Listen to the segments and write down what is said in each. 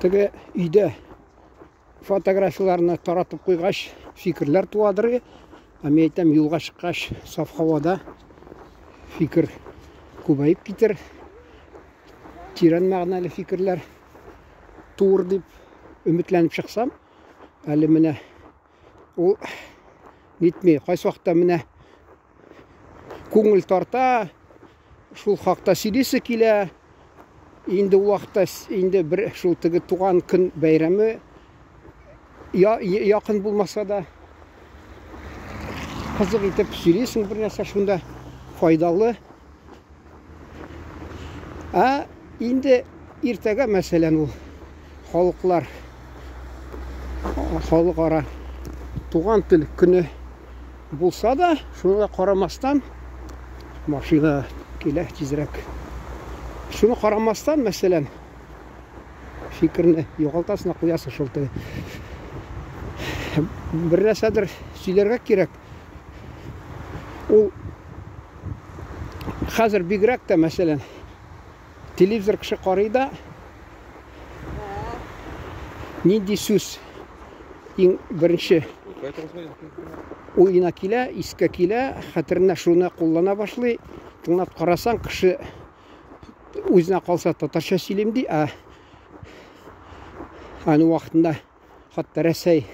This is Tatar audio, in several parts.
Теге өйдә фотографияләрне таратып куйгач, фикерләр туадыр. Ә мин әйтәм, юлга чыккач, саф һавада фикер күбәеп китер. Тирән мәгънәле фикерләр туыр дип өметләнеп чыксам, әле менә ул нитми. Кайсы вакытта менә күңел тарта, шул хакта сөйлисе килә. Инде ул вакытта инде бер шул теге туган көн бәйрәме якын булмаса да кызык итеп сөйлисең бер нәрсә шунда файдалы. Ә инде иртәгә, мәсәлән, ул халыклар халыкара туган тел көне булса да, шуңа карамастан, машина килә тизрәк. Шуны карамастан, мәсәлән, фикерне югалтасың да куясың шул теге. Бер нәрсәдер сөйләргә кирәк. Ул хәзер бигрәк тә, мәсәлән, телевизор кеше карый да, нинди сүз иң беренче уена килә, искә килә, хәтеренә шуны куллана башлый. Тыңлап карасаң, кеше үзенә калса татарча сөйлим ди, ә аның вакытында хатта Рәсәй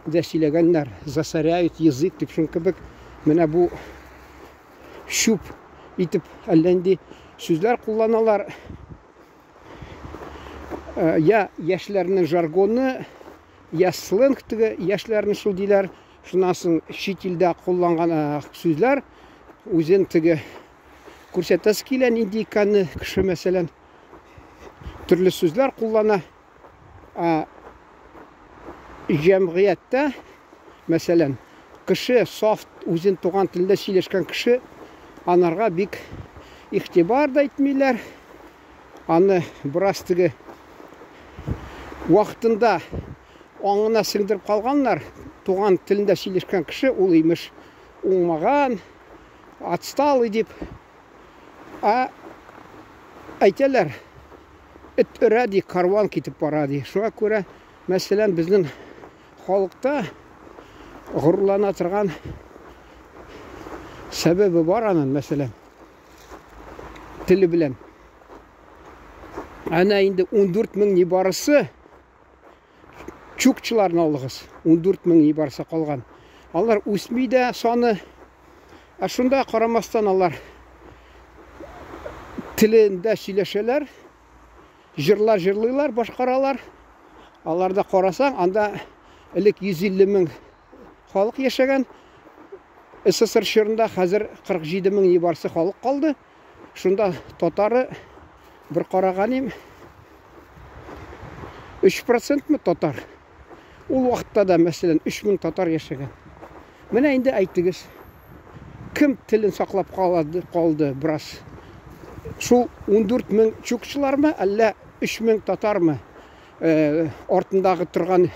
дә сөйләгәннәр, засоряют язык дип шуның кебек. Менә бу чүп итеп әллә нинди сүзләр кулланалар. Я яшьләрнең жаргоны, я сленг теге яшьләрнең шул диләр. Шуннан соң чит илдә кулланган сүзләр үзен теге күрсәтәсе килә, нинди икәнне кеше, мәсәлән, төрле сүзләр куллана. Ә җәмгыятьтә, мәсәлән, кеше саф үзен туган телендә сөйләшкән кеше анарга бик игътибар да итмиләр. Аны бераз теге вакытында аңына сеңдереп калганнар. Туган телендә сөйләшкән кеше ул имеш уңмаган, отсталый дип. Ә әйтәләр, эт өрә ди, карван китеп бара ди. Шуңа күрә, мәсәлән, безнең халыкта горурлана торган сәбәбе бар аның, мәсәлән, теле белән. Әнә инде 14 мең нибарысы чукчыларны алыгыз. 14 мең нибарысы калган. Алар үсми дә саны. Ә шунда карамастан алар телендә сөйләшәләр, җырлар җырлыйлар, башкаралар. Аларда карасаң, анда элек 150 мең халык яшәгән. СССР чорында хәзер 47 мең нибарысы халык калды. Шунда татары бер караганим 3% мы татар? Ул вакытта да, мәсәлән, 3000 татар яшәгән. Менә инде әйтегез, кем телен саклап калды, калды бераз? Шул 14 мең чукчылармы, әллә 3000 татармы? Э, артындагы торган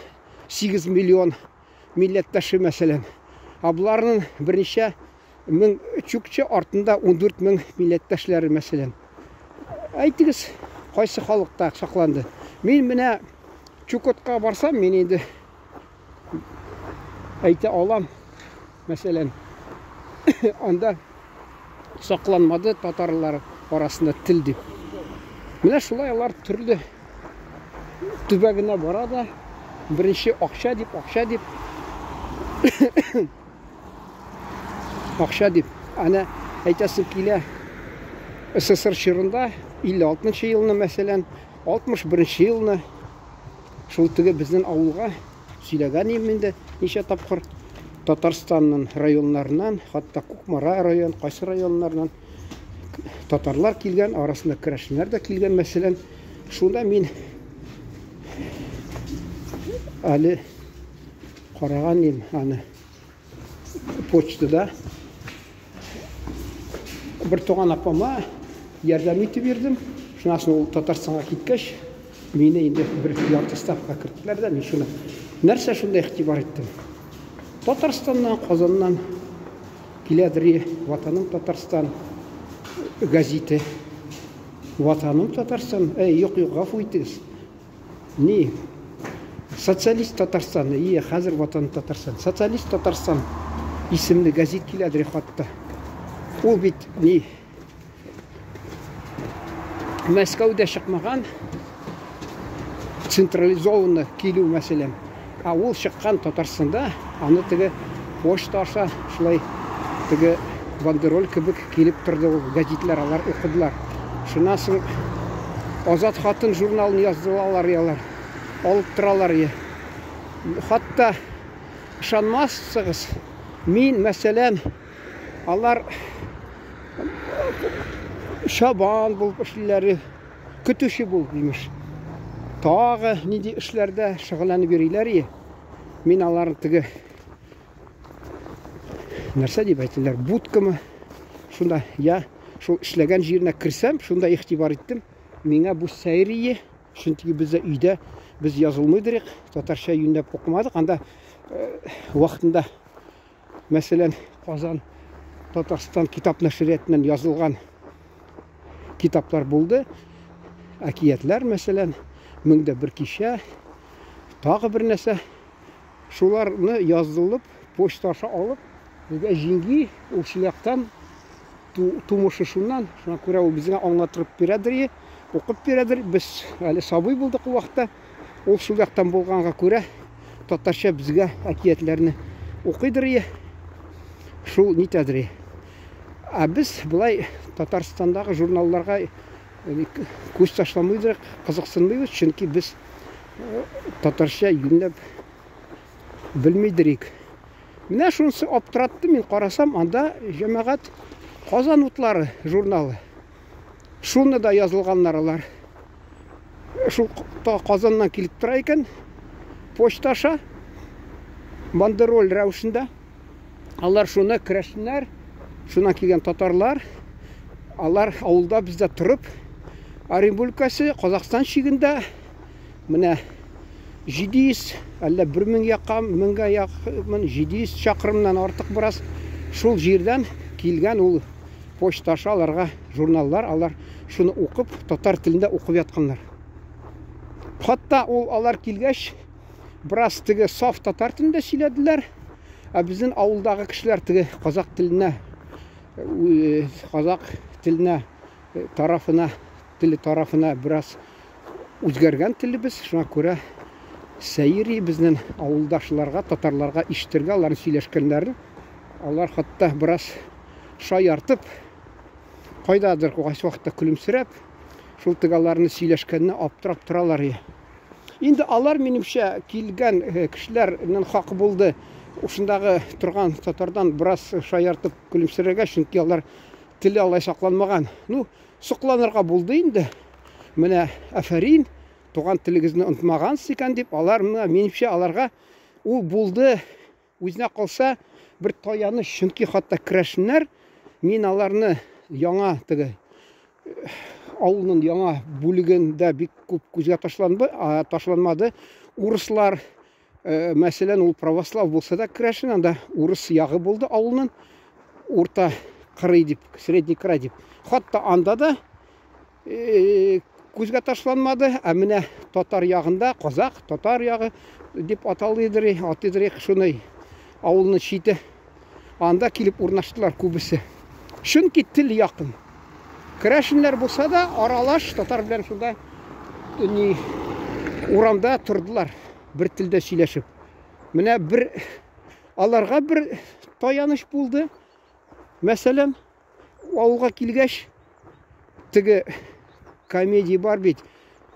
8 миллион милләттәше, мәсәлән. Ә боларның берничә мең чукчы артында 14 мең милләттәшләре, мәсәлән. Әйтегез, кайсы халыкта сакланды? Мин менә Чукотка барсам, мин инде әйтә алам, мәсәлән, анда сакланмады татарлар арасында тел дип. Менә шулай алар төрле төбәгенә бара да, беренче акча дип, акча дип, акча дип. Әнә әйтәсем килә, СССР чорында 56 елны, мәсәлән, 61 елны шул теге безнең авылга сөйләгән идем инде ничә тапкыр Татарстанның районнарыннан, хәтта Кукмара район, кайсы районнарыннан татарлар килгән, арасында керәшеннәр дә килгән, мәсәлән. Шунда мин әле караган идем аны почтада. Бер туган апама ярдәм итеп йөрдем. Шуннан соң ул Татарстанга киткәч, мине инде бер ярты ставка керттеләр дә, мин шуны нәрсә шунда игътибар иттем. Татарстаннан, Казаннан киләдер Ватаным Татарстан газеты. Ватаным Татарстан. Әй, юк, юк, гафу итегез. Ни? Социалист Татарстан, ие, хәзер Ватан Татарстан. Социалист Татарстан исемле гәзит киләдер хатта. Ул бит ни? Мәскәүдә чыкмаган централизованно килү мәсәлән. Ә ул чыккан Татарстанда, аны теге почта аша шулай теге бандероль кебек килеп торды ул гәзитләр, алар укыдылар. Шуннан соң Азат хатын журналын яздылалар ялар, алып торалар я. Хатта ышанмассыгыз, мин, мәсәлән, алар чабан булып эшлиләр, көтүче булып, имеш. Тагы нинди эшләрдә шөгыльләнеп йөриләр и. Мин аларны теге нәрсә дип әйтәләр, будкамы? Шунда я шул эшләгән җиренә керсәм, шунда игътибар иттем. Миңа бу сәйрие, чөнки бездә өйдә без язылмыйдырык, татарча юньләп укымадык. Анда э, вакытында, мәсәлән, Казан Татарстан китап нәшриятыннан язылган китаплар булды. Әкиятләр, мәсәлән, Меңдә бер кичә, тагы бер нәрсә. Шуларны язылып, почта аша алып, безгә җиңги ул шул яктан тумышы шуннан, шуңа күрә ул безгә аңлатып бирәдер, укып бирәдер. Без әле сабый булдык ул вакытта. Ул шул яктан булганга күрә татарча безгә әкиятләрне укыйдыр, шул нитәдер. Ә без болай Татарстандагы журналларга күз ташламыйдыр, кызыксынмыйбыз, чөнки без татарча юньләп белмидерик. Менә шунысы аптыратты, мин карасам, анда җәмәгать Казан утлары журналы. Шуны да язылганнар алар. Шул Казаннан килеп тора икән, почта аша, бандероль рәвешендә. Алар шуны керәшеннәр, шуннан килгән татарлар, алар авылда бездә торып, Оренбург өлкәсе, Казахстан чигендә менә 700, әллә 1000 якка, 1000гә якын, 700 чакрымнан артык бераз шул җирдән килгән ул почта аша аларга журналлар, алар шуны укып, татар телендә укып ятканнар. Хатта ул алар килгәч, бераз теге саф татар телендә сөйләделәр. Ә безнең авылдагы кешеләр теге казак теленә, казак теленә тарафына, теле тарафына бераз үзгәргән телебез. Шуңа күрә сәйри безнең авылдашларга, татарларга ишетергә аларның сөйләшкәннәрен. Алар хатта бераз шаяртып, кайдадыр кайсы вакытта көлемсерәп, шул теге аларны сөйләшкәнне аптырап торалар. Инде алар, минемчә, килгән э, кешеләрнең хакы булды. Ушындагы торган татардан бераз шаяртып көлемсерергә, чөнки алар теле алай сакланмаган. Ну, сокланырга булды инде. Менә афәрин, туган телегезне онытмагансыз икән дип, алар менә минемчә аларга ул булды. Үзенә калса бер таяныч, чөнки хатта керәшеннәр, мин аларны яңа теге авылның яңа бүлегендә бик күп күзгә ташланды, ташланмады. Урыслар, э, мәсәлән, ул православ булса да керәшен, анда урыс ягы булды авылның урта кырый дип, средний край дип. Хатта анда да э, күзгә ташланмады, ә менә татар ягында, казак, татар ягы дип аталыйдыр, атыйдыр шуны авылның чите. Анда килеп урнаштылар күбесе. Чөнки тел якын. Керәшеннәр булса да, аралаш татар белән шунда ни урамда тордылар, бер телдә сөйләшеп. Менә бер аларга бер таяныч булды. Мәсәлән, авылга килгәч, теге комедия бар бит,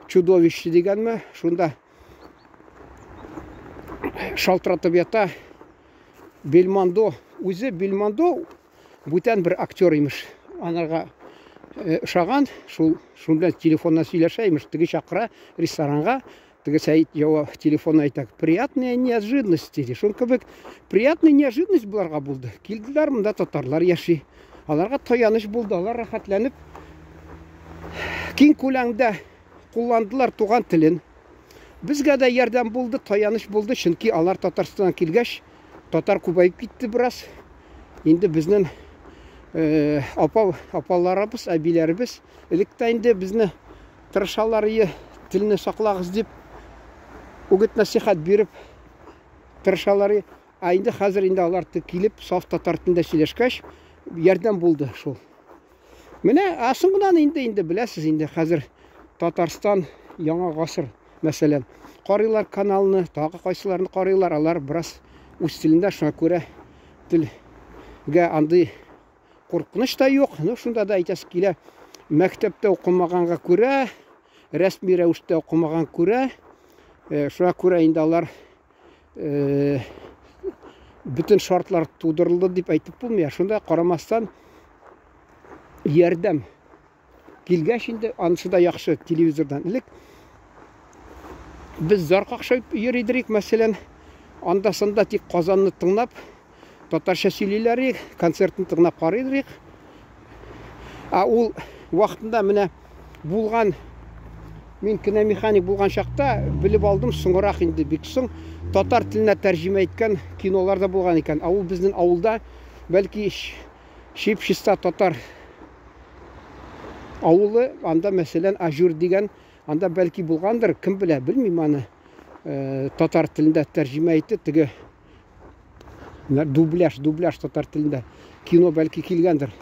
Чудовище дигәнме, шунда шалтыратып ята Бельмондо, үзе Бельмондо бүтән бер актер имеш. Анарга э, ошаган, шул шун белән телефоннан сөйләшә имеш, теге чакыра ресторанга, теге Сәид җавап телефон әйтә, приятная неожиданность диде. Шун кебек приятная неожиданность буларга булды. Килделәр, монда татарлар яши. Аларга таяныч булды, алар рәхәтләнеп киң күләмдә кулландылар туган телен. Безгә дә ярдәм булды, таяныч булды, чөнки алар Татарстаннан килгәч, татар күбәеп китте бераз. Инде безнең э, апа, апаларыбыз, әбиләребез элек тә инде безне тырышалар ие, телне саклагыз дип. Үгет нәсихәт биреп тырышалар. Ә инде хәзер инде алар килеп саф татар телендә сөйләшкәч, ярдәм булды шул. Менә ә соңыннан инде инде беләсез инде хәзер Татарстан яңа гасыр мәсәлән. Карыйлар каналны, тагы кайсыларын карыйлар, алар бераз үз телендә, шуңа күрә телгә андый куркыныч та юк. Ну, шунда да әйтәсе килә, мәктәптә укымаганга күрә, рәсми рәвештә укымаган күрә, э, шуңа күрә инде алар э, бөтен шартлар тудырылды дип әйтеп булмый. Шунда карамастан ярдәм килгәч инде анысы да яхшы телевизордан элек без зар какшап йөри идек, мәсәлән, анда-санда тик Казанны тыңлап, татарча сөйлиләр идек, концертын тыңлап карый идек. Ә ул вакытында менә булган мин киномеханик булган чакта белеп алдым, соңрак инде бик соң татар теленә тәрҗемә иткән кинолар да булган икән. Ә ул безнең авылда бәлки чип-чиста татар авылы, анда мәсәлән Ажур дигән, анда бәлки булгандыр, кем белә, белмим аны. Э, татар телендә тәрҗемә итте, теге дубляж, дубляж татар телендә кино бәлки килгәндер.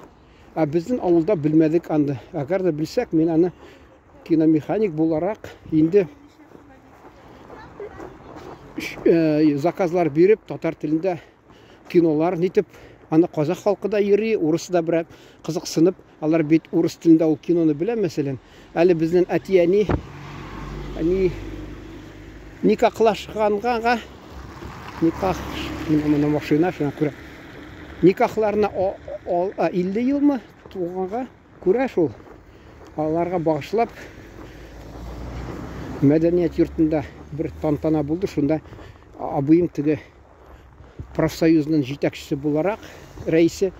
Ә безнең авылда белмәдек аны. Әгәр дә белсәк, мин аны киномеханик буларак инде э, заказлар биреп татар телендә кинолар нитеп, аны казах халкы да йөри, урысы да берәр кызыксынып, алар бит урыс телендә ул киноны белә, мәсәлән. Әле безнең әти-әни әни никахлашканга никах менә машина шуңа күрә никахларына 50 елмы туганга күрә шул аларга багышлап мәдәният йортында бер тантана булды шунда абыем теге профсоюзның җитәкчесе буларак, рәисе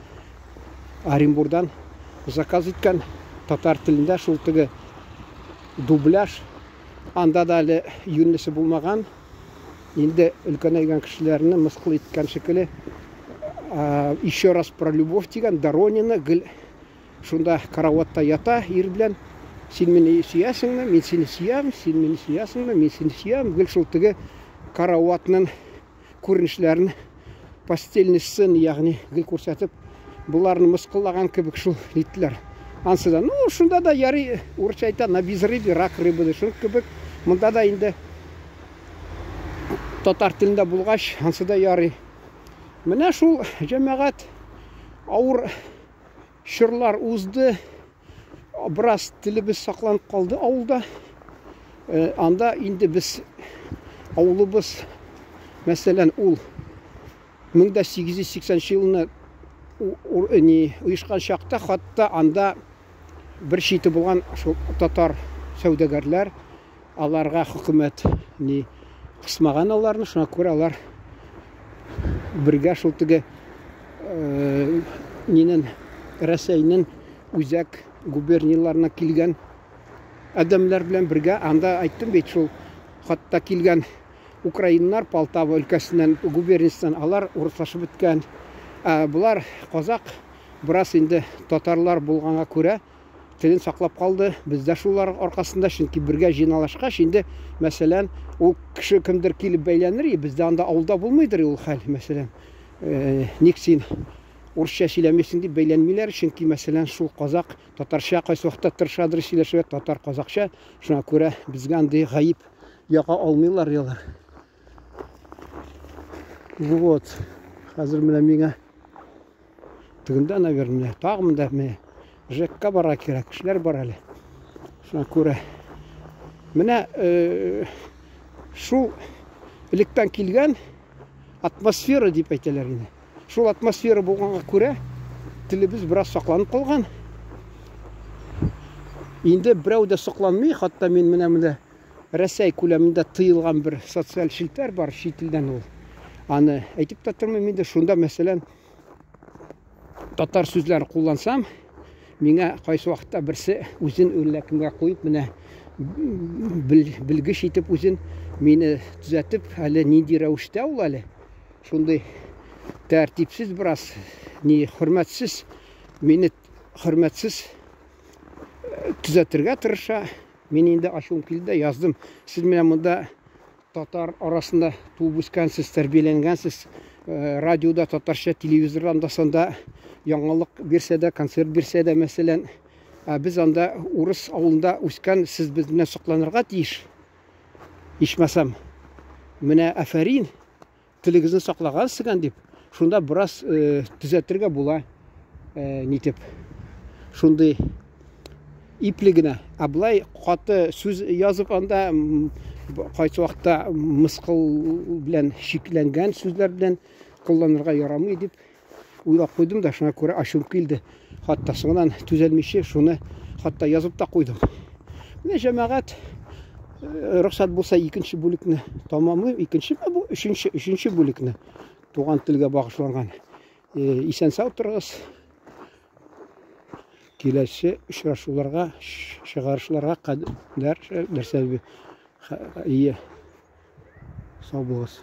Оренбурдан заказ иткән татар телендә шул теге дубляж. Анда да әле юньлесе булмаган. Инде өлкәнәйгән кешеләрне мыскыл иткән шикелле еще раз про любовь дигән Доронина гел шунда караватта ята ир белән. Син мине сөясеңме? Мин сине сөям. Син мине сөясеңме? Мин сине сөям. Гел шул теге караватның күренешләрен постельный сцена, ягъни гел күрсәтеп, боларны мыскыллаган кебек шул ниттеләр. Ансы да, ну, шунда да ярый, урысча әйтә, на безрыбье рак рыбы, шул кебек. Монда да инде татар телендә булгач, ансы да ярый. Менә шул җәмәгать авыр чорлар узды. Бераз телебез сакланып калды авылда. Э, анда инде без авылыбыз, мәсәлән, ул 1880 елны ни оешкан чакта хатта анда бер чите булган шул татар сәүдәгәрләр, аларга хөкүмәт ни кысмаган аларны, шуңа күрә алар бергә шул теге э, нинен Рәсәйнең үзәк губернияларына килгән адәмнәр белән бергә анда әйттем бит шул хатта килгән украиннар Полтава өлкәсеннән губерниясеннән алар урыслашып беткән. Ә болар казак бераз инде татарлар булганга күрә телен саклап калды. Без дә шулар аркасында, чөнки бергә җыйналашкач, инде, мәсәлән, ул кеше кемдер килеп бәйләнер, и бездә анда авылда булмыйдыр ул хәл, мәсәлән. Э, ник син урысча сөйләмисең дип бәйләнмиләр, чөнки, мәсәлән, шул казак татарча кайсы вакытта тырышадыр сөйләшергә, татар казакча, шуңа күрә безгә андый гаеп яга алмыйлар алар. Вот. Хәзер менә миңа тегендә, наверное, тагы монда менә ЖЭКка бара кирәк, кешеләр бар әле. Шуңа күрә менә э, шул электән килгән атмосфера дип әйтәләр инде. Шул атмосфера булганга күрә телебез бераз сакланып калган. Инде берәү дә сокланмый, хәтта мин менә монда Рәсәй күләмендә тыелган бер социаль челтәр бар, чит илдән ул. Аны әйтеп тә тормыйм инде, шунда, мәсәлән, татар сүзләре куллансам, миңа кайсы вакытта берсе үзен әллә кемгә куеп, менә белгеч итеп үзен мине төзәтеп, әле нинди рәвештә ул әле, шундый тәртипсез бераз, ни хөрмәтсез, мине хөрмәтсез э, төзәтергә тырыша. Мин инде ачуым килде дә яздым. Сез менә монда татар арасында туып үскәнсез, тәрбияләнгәнсез, э, радиода татарча, телевизорда анда санда яңалык бирсә дә, концерт бирсә дә, мәсәлән, ә без анда урыс авылында үскән, сез без белән сокланырга тиеш. Ичмасам, менә афәрин, телегезне саклагансыз дип, шунда бераз э, төзәтергә була, э, нитеп. Шундый ипле генә. Ә болай каты сүз язып анда кайсы вакытта мыскыл белән шикләнгән сүзләр белән кулланырга ярамый дип уйлап куйдым да, шуңа күрә ачуым килде. Хатта соңыннан түзәлмичә шуны хатта язып та куйдым. Менә җәмәгать э, рөхсәт булса икенче бүлекне тамамлыйм. Икенче бу өченче, өченче бүлекне туган телгә багышланган. Э, исән сау торыгыз. Киләсе очрашуларга, чыгарышларга кадәр нәрсә ие. Сау булыгыз.